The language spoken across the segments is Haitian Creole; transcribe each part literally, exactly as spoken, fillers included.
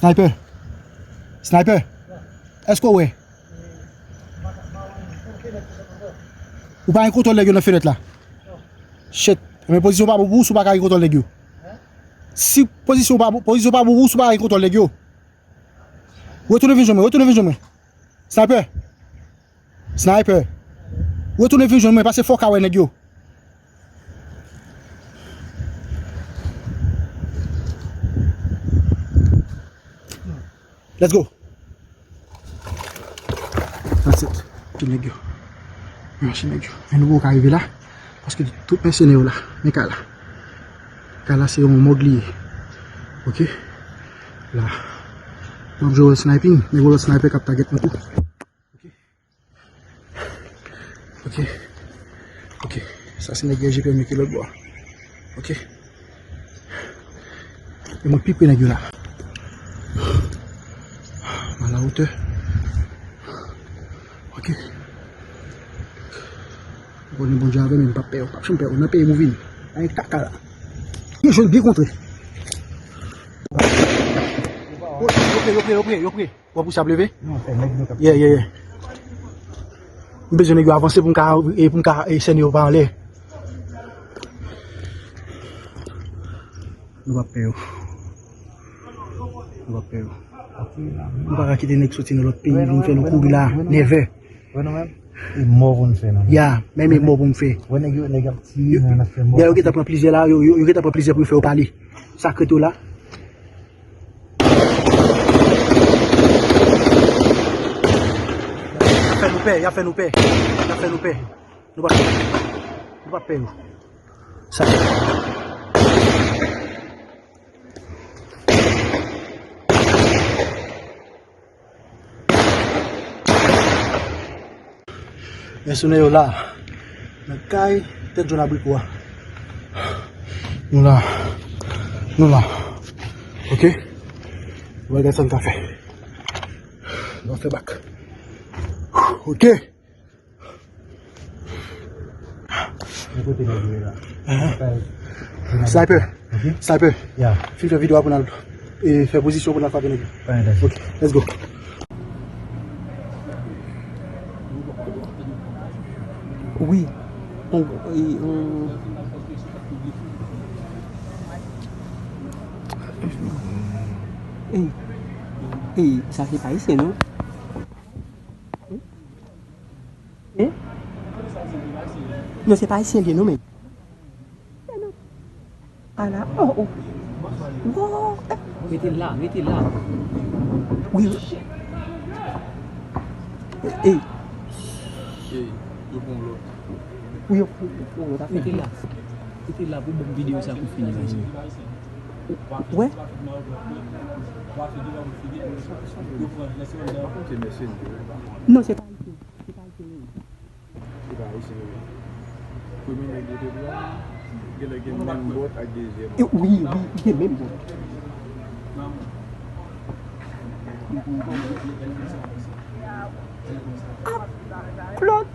Sniper. Sniper. Èske w wè? Ou pa gen kontwòl nèg yo nan fenèt la? Shit. Men pozisyon pa bon pou ou si w pa ka gen kontwòl nèg yo. Si pozisyon pa bon, pozisyon pa bon pou ou si w pa ka gen kontwòl nèg yo. Retounen vin jwenn mwen, retounen vin jwenn mwen. Sniper. Sniper. Retounen vin jwenn mwen, paske fò w ka wè nèg yo. Let's go. That's it. Tout nèg yo. Mache nèg yo. Men nou poko ka rive la. Paske tout mèsenè yo la. Men kay la. Kay la se yon mòg li ye. Ok. La. N ap jwe ròl sniping. Men gwo lòt sniper k ap target nou tou. Ok. Ok. Ok. Sa se nèg yo je pèmèt ki lòt bò. Ok. E mwen pi pre nèg yo la. M a la wotè. Ok. Ou konnen Bondye avè m, m p ap pè, m p ap janm pè. Nan peyi m ou vin. Ay kaka la. Yo jwenn byen kontre. Yo pre, yo pre, yo pre, yo pre. W ap pouse ap leve? Non, fè nèg nou k ap Yeah, yeah, yeah. M bezwen nèg yo avanse pou m ka, e pou m ka, e sène yo pa anlè. Nou p ap pè yo. Nou p ap pè yo. Nou pa ka kite nèg soti nan lòt peyi vin fè nou kouri la, nève. Wè nou menm? E mò pou n fè nou. Ya, menm e mò pou m fè. Wè nèg yo, nèg ap tire, men n ap fè mò. Dèyè yo gentan pran plizyè la, yo, yo, yo gentan pran plizyè pou yo fè yo pale. Sa k ret yo la. Y ap fè nou pè, y ap fè nou pè. Y ap fè nou pè. Nou pa, nou pa pè yo. Sa. Mèsenè yo la. Nan kay tèt jòn abriko a. Nou la. Nou la. Ok. Nou va gade sa n ka fè. Nou va fè bak. Ok. Mwen kote nèg yo ye la. Aha. Sniper. Ok. Sniper. Ya. Fin fè videyo a pou n al, e, fè pozisyon pou n al frape nèg yo. Pa gen danje. Ok, let's go. Wi. On, e, on. Ey, ey, sa se pa ayisyen non. Eh? Non, se pa ayisyen li ye non, men. Ala, oh, oh. Wow, eh. Rete la, rete la. Wi, wi. Eh, eh. Ey, yo pran lòt. Wi, yo pran lòt afè. Rete la. Rete la pou bon videyo sa pou fini, mesye. Wè? Non, se pa ayisyen. Se pa ayisyen li ye. Se pa ayisyen li ye. Premye nèg yo te pran, genlè gen menm bòt ak dezyèm. E, wi, wi, gen menm bòt. Ah, Claude,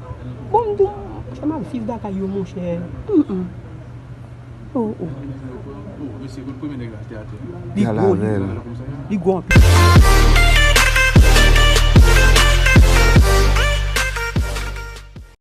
bon, m di w, m ap viv bagay yo, monchè. Mm, mm. Oh, oh. Li gwo, li, li gwo anpil.